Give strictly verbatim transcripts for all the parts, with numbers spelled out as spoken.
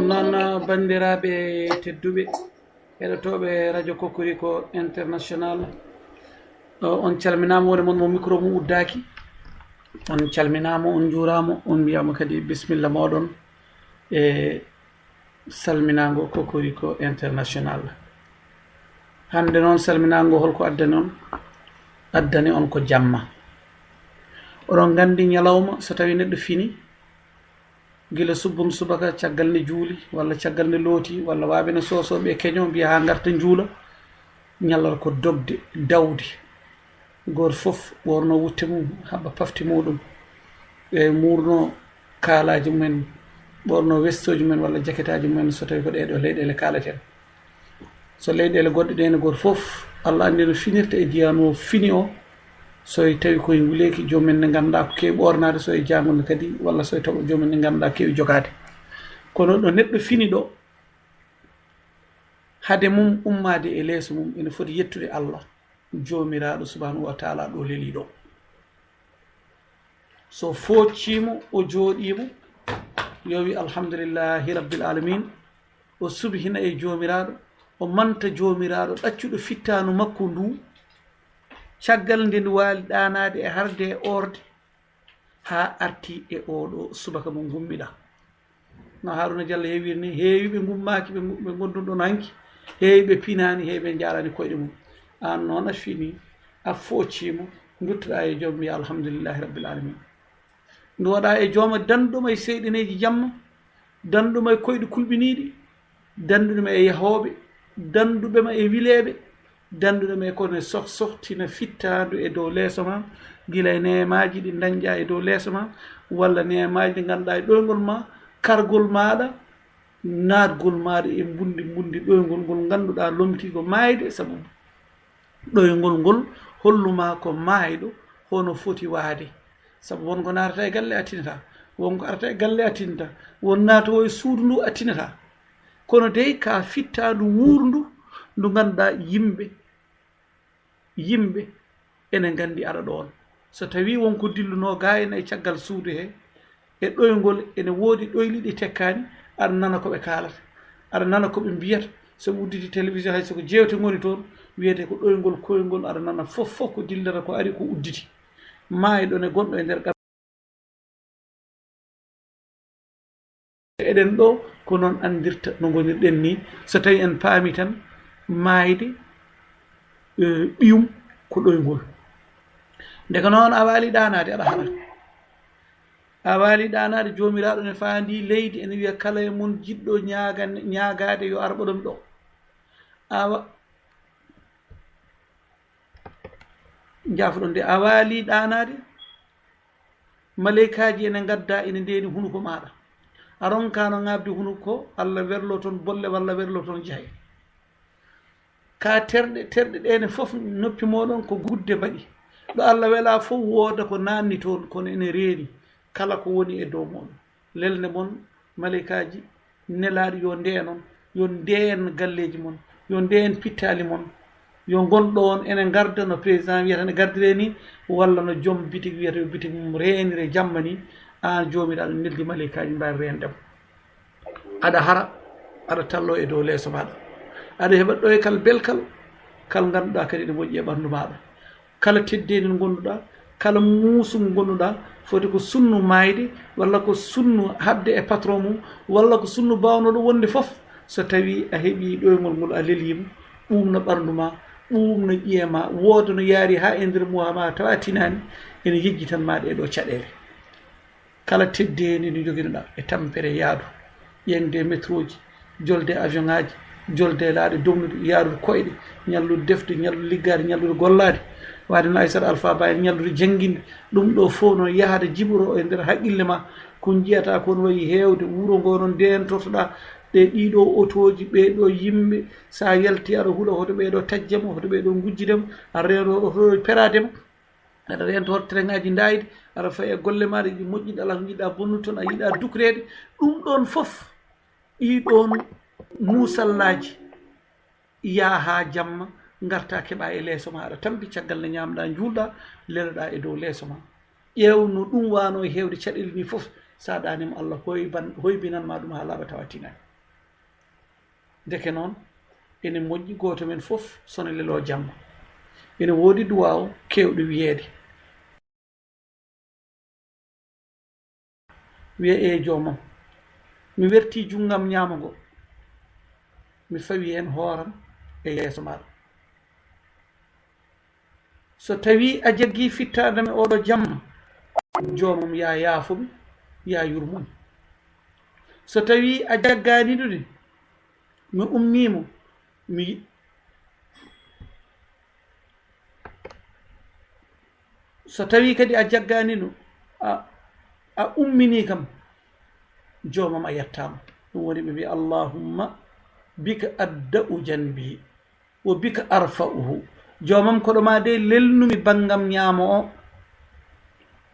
Noon, banndiraaɓe tedduɓe, heɗotooɓe Radio Kokoriko International, ɗo on calminaama, woni mon mo micro mum uddaaki. On calminaama, on njuuraama, on mbiyaama kadi bismilla mooɗon e salminaango Kokoriko International. Hannde noon, salminaango, holko addani on? Addani on ko jamma. Oɗon nganndi, ñalawma, so tawii neɗɗo fini, gila subun subaka, caggal nde juuli, walla caggal nde looti, walla waaɓe no soosoo ɓe keñoo, mbiya haa ngarta njuula, ñallata ko dogde, dawde. Gooto fof ɓoorno wutte mum, haɓɓa pafti muɗum, ɓe muurno kaalaaji mumen, ɓoorno westooji mumen walla jaketaaji mumen, so tawii ko ɗee ɗoo leyɗeele kaalaten. So leyɗeele goɗɗe ɗe ne, gooto fof, Allah anndi no finirta e diiwaan o fini o. So e tawi koye nguleeki, joom en ne nganndaa ko keewi ɓoornaade, so e jaangol ne kadi, walla so e tawa joom en ne nganndaa keewi jogaade. Kono ɗo neɗɗo fini ɗo, hade mum ummaade e leeso mum, ene foti yettude Allah, Joomiraaɗo Subhaanahu wa Taala, ɗo leli ɗo. So foocciimo, o jooɗiimo, yo wi, "Alhamdulillahi Rabbil Alamin." O subhina e Joomiraaɗo, o manta Joomiraaɗo ɗaccuɗo fittaandu makko ndu, caggal nde ndu waali ɗaanaade e harde e oorde, haa arti e oo ɗoo subaka mo ngummiɗaa. No Haruna Diallo heewiri ni, heewi ɓe ngummaaki, ɓe ngu-, ɓe ngondunɗon hanki, heewi ɓe pinaani, heewi ɓe njaaraani koyɗe mum. Aan noon a fini, a foocciima, nduttoɗaa e joom, mbiya, "Alhamdulillahi Rabbil Alamin." Ndu waɗa e jooma danɗuma e seyɗineeji jamma, danɗuma e koyɗi kulɓiniiɗi, danɗuma e yahooɓe, danɗuma e wileeɓe, danɗuma e kono soh-, sohtina fittaandu e dow leeso ma, gila e neemaaji ɗi ndañɗaa e dow leeso ma, walla neemaaji ɗi ngannduɗaa e ɗoyngol ma, kargol maaɗa, naatgol maaɗa e mbundi mbundi ɗoyngol ngol ngannduɗaa lomtiiɗo maayde sabu ɗoyngol ngol hollumaa ko maayɗo, hono foti waade. Sabu won ko naatata e galle a tinataa, won ko arata e galle a tinataa, won naatoowo e suudu ndu a tinataa. Kono dey ka fittaandu wuurndu ndu ngannduɗaa yimɓe, yimɓe ene nganndi aɗa ɗoon. So tawii won ko dillunoo gaa ene e caggal suudu he, e ɗoyngol, ene woodi ɗoyli ɗi tekkaani, aɗa nana ko ɓe kaalata, aɗa nana ko ɓe mbiyata. So ɓe udditi télévision, hay so ko jeewte ngoni toon, wiyete ko ɗoyngol koyngol, aɗa nana fof, fof ko dillata, ko ari ko udditi. Maayɗo ne gonɗo e nder Eɗen ɗo, ko noon anndirta no ngonirɗen ni. So tawi en paami tan, maayde, eh, ɓiyum ko ɗoyngol. Nde ko noon a waali ɗaanaade, aɗa haɗa. A waali ɗaanaade, Joomiraaɗo ne faandi leydi, ene wiya kala e mon jiɗɗo ñaaga-, ñaagaade yo ar ɓoɗo mi ɗo. Awa, njaafoɗon de, a waali ɗaanaade, maleykaaji ene ngadda, ene ndeeni hunuko maaɗa. A ronkaano ŋaabde hunuko, Allah werlo toon bolle walla werlo toon jahe. Ka terɗe, terɗe ɗe ne fof noppi mooɗon ko gudde mbaɗi. Ɗo Allah wela fof wooda ko naanni toon, kono ene reeni kala ko woni e dow mooɗon. Lelnde mon, maleykaaji nelaaɗi, yo ndeenon, yo ndeen galleeji mon, yo ndeen pittaali mon, yo ngon ɗoon ene ngarda no président wiyata ne gardire ni, walla no joom bitik wiyata yo bitik mum reenire jamma ni, aan Joomiraaɗo neldi maleykaaji mbaari reende mo. Aɗa hara, aɗa tallo e dow leeso maaɗa, aɗa heɓa ɗoykal belkal, kal ngannduɗaa kadi ene moƴƴi e ɓanndu maaɗa. Kala teddeendi ngonduɗaa, kala muusu ngonduɗaa, foti ko sunnu maayde, walla ko sunnu haɓde e patron mum, walla ko sunnu baawnooɗo wonde fof. So tawii a heɓii ɗoyngol ngol, a leliima, ɓuuɓna ɓarndu ma, ɓuuɓna ƴiye ma, wooda no yaari haa e nder muwa ma, tawa a tinaani, ene yejjitan ma ɗee ɗoo caɗeele. Kala teddeendi ndi njoginoɗaa e tampere yaadu, ƴeeŋde e métroji, jolde e avion ŋaaji, jolde e laaɗe doɓnuɗe, yaarude koyɗe, ñallude defde, ñallude liggaade, ñallude gollaade. Waade no Aysata Alfaa Ba en, ñallude jannginde, ɗum ɗo fof noon yahata jiɓoro e nder haqqille ma, ko njiyata ko no wayi heewde, wuro ngo noon ndeentortoɗaa, Ɗe ɗiɗo otooji, ɓee ɗo yimɓe, so a yalti aɗa huula hoto ɓee ɗo tajje mo, hoto ɓee ɗo ngujjide mo, aɗa reeno hoto peraade mo, aɗa reento hoto tereŋaaji ndaayde, aɗa fayi e golle maaɗa, ɗi moƴƴinɗa alaa ko njiɗɗa bonnude toon, a yiɗa dukreede. Ɗum ɗoon fof, ɗii ɗoon muusallaaji, yaha haa jamma, ngarta keɓa e leeso ma, aɗa tampi caggal nde ñaamɗa, njuulɗa, leloɗa e dow leeso ma. Ƴeew no ɗum waano e heewde caɗeele ni fof, so a ɗaaniima Allah hoyban-, hoybinan ma ɗum haa laaɓa tawa tinaani. Ndeke noon, ene moƴƴi gooto men fof sona lelo jamma. Ene woodi duwaaw keewɗo wiyeede. Wiya, "Ee joomam, mi wertii junngam ñaamo ngo, mi fawi heen hooram e yeeso maaɗa. So tawii a jaggii fittaandu am e ooɗo jamma, joomam, yaa yaafo mi, yaa yurmo mi. So tawii a jaggaani ndu de, mi ummii mo, mi, so tawii kadi a jaggaani ndu, a, a umminii kam, joomam, a yettaama." Ɗum woni ɓe mbiya, "Allahumma bika abda'u janbi, wa bika arfa'uhu." Joomam, ko ɗo ma de lelnumi banngam ñaamo o.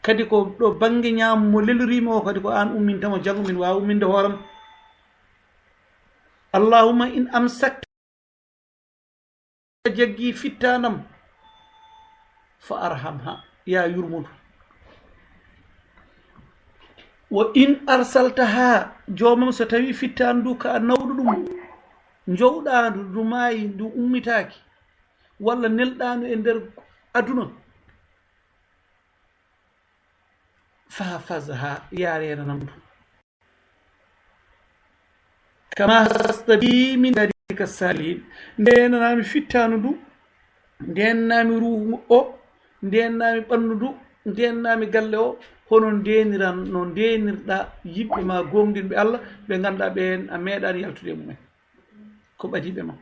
Kadi ko ɗo bannge ñaamo mo leloriimi o, kadi ko aan umminta mo, janngo min waawa umminde hooram. "Allahumma in amsakta," a jaggii fittaandu am, "fa arhamha," yaa yurmo ndu. "Wa in arsaltaha," joomam, so tawii fittaandu ndu ko a nawɗo ɗum, njowɗaa ndu, ndu maayi, ndu ummitaaki, walla nelɗaa ndu e nder aduna, "fahfazha," yaa reenanam ndu. "Kama hafazta bi min ibadika salihin." Ndeenanami fittaandu ndu, ndeenanami ruuhu o, ndeenanami ɓanndu ndu, ndeenanami galle o, hono ndeeniran, no ndeenirɗa yimɓe ma gooŋɗinɓe Allah, ɓe ngannduɗaa ɓeen a meeɗaani yaltude e mumen. Ko ɓadiiɓe ma.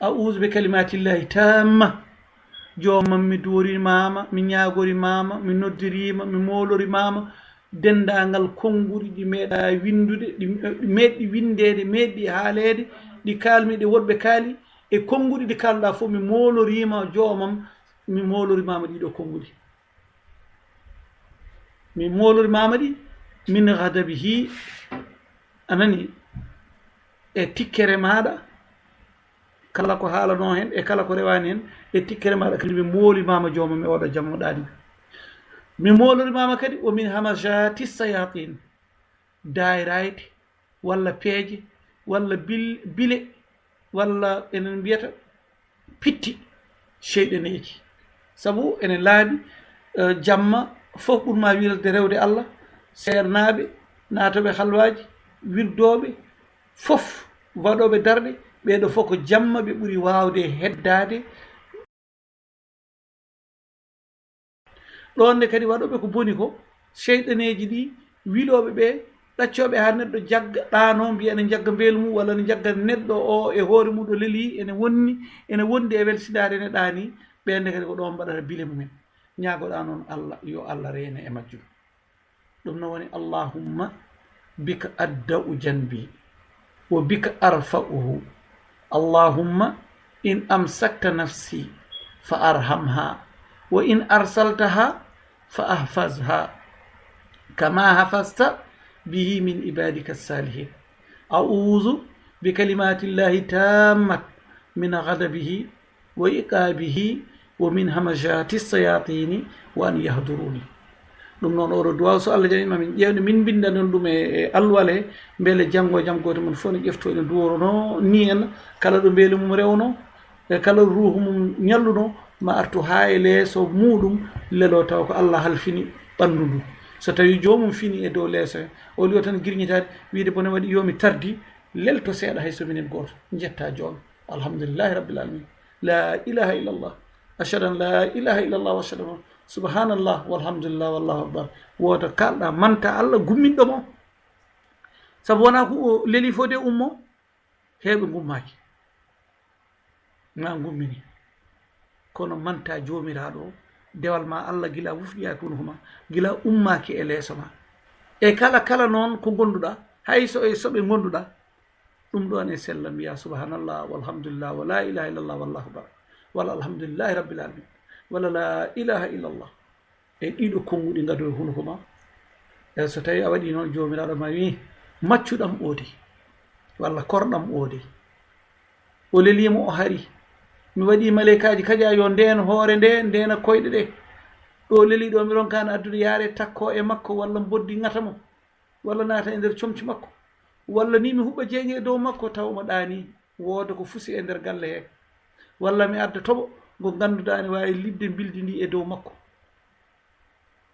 "A'uuzu bi kalimatillahi tamma." Joomam, mi duworimaama, mi ñaagorimaama, mi noddiriima, mi moolorimaama denndaangal konnguɗi ɗi meeɗa winndude, ɗi, ɗi meeɗɗi winndeede, meeɗɗi haaleede, ɗi kaalmi ɗe woɗɓe kaali, e konnguɗi ɗi kaalɗa fof, mi mooloriima joomam, mi moolorimaama ɗiɗo konnguɗi. Mi moolorimaama ɗi min ghadabihi, a nani, e tikkere maaɗa, kala ko haalanoo heen e kala ko rewaani heen, e tikkere maaɗa kadi mi moolimaama joomam e oɗo jamma ɗaani. Mi moolorimaama kadi o min hamajati sayatin, daayraayde, walla peeje, walla bil-, bile, walla enen mbiyata pitti, seyɗaneeji. Sabu ene laaɓi, eh, jamma fof ɓurma wiirde rewde Allah, seernaaɓe, naatooɓe halwaaji, wirdooɓe, fof waɗooɓe darɗe, ɓeeɗo fof ko jamma ɓe ɓuri waawde heddaade. Ɗoon ne kadi waɗooɓe ko boni ko, seyɗaneeji ɗi, wilooɓe ɓe, ɗaccooɓe haa neɗɗo jagga, ɗaanoo, mbiya ene njagga mbeelu mum, walla ene njagga neɗɗo o e hoore mum ɗo lelii, ene wonni, ene wondi e welsindaare ene ɗaanii, ɓeen ne kadi ko ɗoon mbaɗata bile mumen. Ñaagoɗaa noon Allah, yo Allah reene e majjum. Ɗum no woni, "Allahumma bika abda'u janbi, wa bika arfa'uhu. Allahumma in amsakta nafsi, fa arhamha, wa in arsaltaha, fa ahfazha, kama hafazta bihi min ibadika salihin. A'uuzu bi kalimatillahi tammat min ghadabihi, wa iqaabihi, wa min hamajati sayatini, wa an yahduruni." Ɗum noon, oɗo duwaaw, so Allah jaɓi, ma min ƴeew nde min mbinnda noon ɗum e, e alluwal he, mbele janngo e jam gooto mon fof ne ƴefto ene duworono ni en, kala ɗo mbeelu mum rewno, e kala ruuhu mum ñalluno, ma artu haa e leeso muuɗum, lelo taw ko Allah halfini ɓanndu ndu. So tawii joomum fini e dow leeso he, o liyo tan girñitaade, wiide bone waɗi yo mi tardi, lelto seeɗa hay so minen gooto. Njetta joom. Alhamdulillahi rabbil alamin. La ilaha illallah. Ashhadu an la ilaha illallah wa ashhadu anna, subhanallah walhamdulillah wallahu akbar. Wooda kaalɗa manta Allah gumminɗo mo. Sabu wonaa ko o leli fof de ummo, heewɓe ngummaaki. Ma ngummini. Kono manta Joomiraaɗo o, dewal ma Allah gila wufɗiyaaki hunuko ma, gila ummaaki e leeso ma. E kala, kala noon ko ngonduɗa, Hay so e soɓe ngonduɗa, ɗum ɗon e sella mbiya subhanallah, walhamdulillah, wa la ilaha illallah, wallahu akbar, walla alhamdulillahi rabbil alamin, walla la ilaha illallah. E ɗiɗo konnguɗi ngado e hunuko ma. E so tawi a waɗi noon, Joomiraaɗo ma wi, maccuɗam oodi, walla korɗam oodi. O lelimo, o hari. Mi waɗi maleykaaji kaƴa yo ndeen hoore nde, ndeena koyɗe ɗe. Ɗo leli ɗo, mi ronkano addude, yaare takko e makko, walla mboddi ŋata mo, walla naata e nder comci makko, walla ni mi huɓɓa jeeŋi e dow makko, taw omo ɗaani, wooda ko fusi e nder galle he, walla mi adda toɓo ngo ngannduɗaa ene waawi liɓde mbildi ndi e dow makko,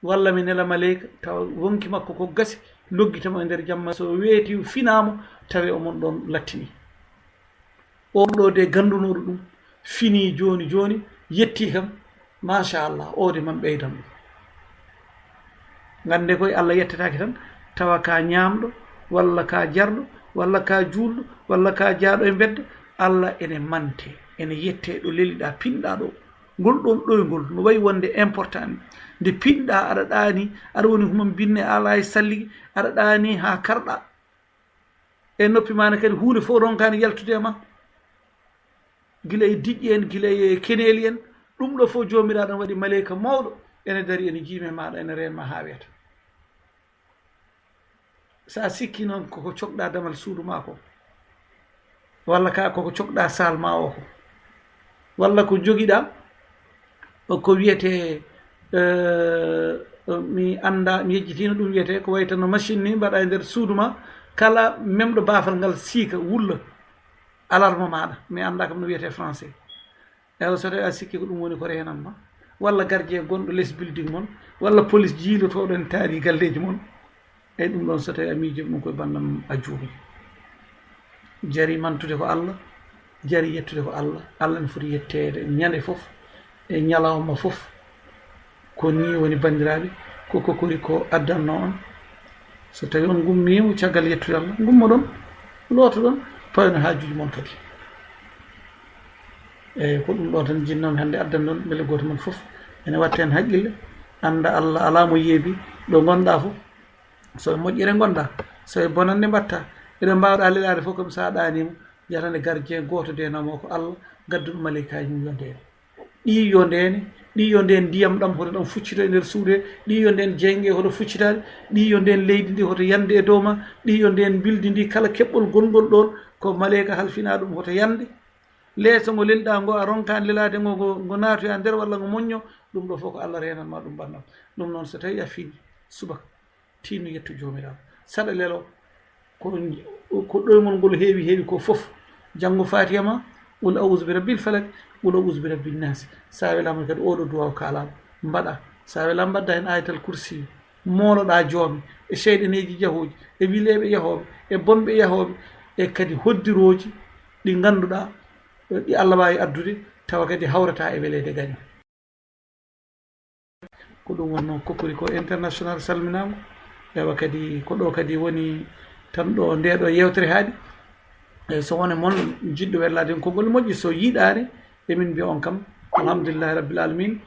walla mi nela maleyka, tawa wonki makko ko gasi, loggita mo e nder jamma, so weeti finaama, tawe omon ɗon lattini. On ɗo de ganndunooɗo ɗum, finii jooni jooni, yettii kam, machallah, oode man ɓeydan ɗum. Ngannde koye Allah yettetaake tan, tawa ka ñaamɗo, walla ka jarɗo, walla ka juulɗo, walla ka jaaɗo e mbedda. Allah ene mante, ene yette ɗo leliɗa, pinɗa ɗo. Ngol ɗon ɗoyngol no wayi wonde important. Nde pinɗa, aɗa ɗaani, aɗa woni human binne, ala e salligi, aɗa ɗaani haa karɗa. E noppi ma ne kadi huunde fof ronkani yaltude e ma. Gila e diƴƴi en, gila e keneeli en, ɗum ɗo fof Joomiraaɗo ne waɗi maleyka mawɗo, ene dari, ene jiimi e maaɗa, ene reen ma haa weeta. So a sikki noon koko cokɗa damal suudu ma ko, walla ka koko cokɗa saal ma o ko, walla ko jogiɗa ko wiyete, eh, mi annda, mi yejjitino ɗum wiyete ko waytano machine ni mbaɗa e nder suudu ma, kala memɗo baafal ngal siika, wulla alarme maɗa, mi annda kam no wiyete français. Eywa, so tawi a sikki ko ɗum woni ko reenan ma, walla gardien gonɗo les building mon, walla police jiilotoɗo en taari galleji mon, eyyi, ɗum ɗon so tawi a miijii ɗum koye banndam, a juumi. Jari mantude ko Allah, jari yettude ko Allah. Allah ne foti yetteede ñande fof e ñalawma fof. Ko nii woni, banndiraaɓe, ko Kokoriko addanno on. So tawi on ngummiima caggal yettude Allah, ngummoɗon, lootoɗon, pawen haajuuji mon kadi. Eyyi, ko ɗum ɗo tan jinnoomi hannde addan ɗon, mbele gooto mon fof ene watta heen haqqille, annda Allah alaa mo yeebi ɗo ngonɗa fof. So e moƴƴere ngonɗa, so e bonannde mbaɗta, eɗen mbaawɗa lelaade fof kam, so a ɗaaniima, jahata nde gardien gooto, deenamo ko Allah, gadduɗo maleykaaji mum yo ndeene. Ɗi yo ndeene, ɗi yo ndeen ndiyam ɗam hoto ɗam fuccito e nder suudu he, ɗi yo ndeen jeynge hoto fuccitaade, ɗi yo ndeen leydi ndi hoto yande e dow ma, ɗi yo ndeen mbildi ndi kala keɓɓol gonngol ɗoon ko maleyka halfinaa ɗum hoto yande. Leeso ngo lelɗa ngo a ronkaani lelaade ngo, ngo, ngo naatoya nder walla ngo moñño, ɗum ɗo fof ko Allah reenan ma ɗum banndam. Ɗum noon so tawi a fiini subaka, tinno yettu Joomiraaɗo. Saɗa lelo, ko, ko ɗoyngol ngol heewi, heewi ko fof. Janngo Faatiha ma, qul a'uuzu bi rabbil falaq, qul a'uuzu bi rabbin naas. So a welaama kadi oɗo duwaaw kaalaama, mbaɗa. So a welaama mbaɗda heen Aayatal Kursi, mooloɗa joome, e seyɗaneeji jahooji, e wileeɓe yahooɓe, e bonɓe yahooɓe, e kadi hoddirooji ɗi ngannduɗaa, ɗi Allah waawi addude, tawa kadi hawrata e weleede gaño. Ko ɗum wonnoo Kokoriko International salminaango. Ewa kadi, ko ɗo kadi woni tan ɗo nde ɗo yeewtere haaɗi. E so wone mon jiɗɗo wellaade en konngol moƴƴi, so yiɗaani, emin mbiya on kam, alhamdulillahi rabbil alamin.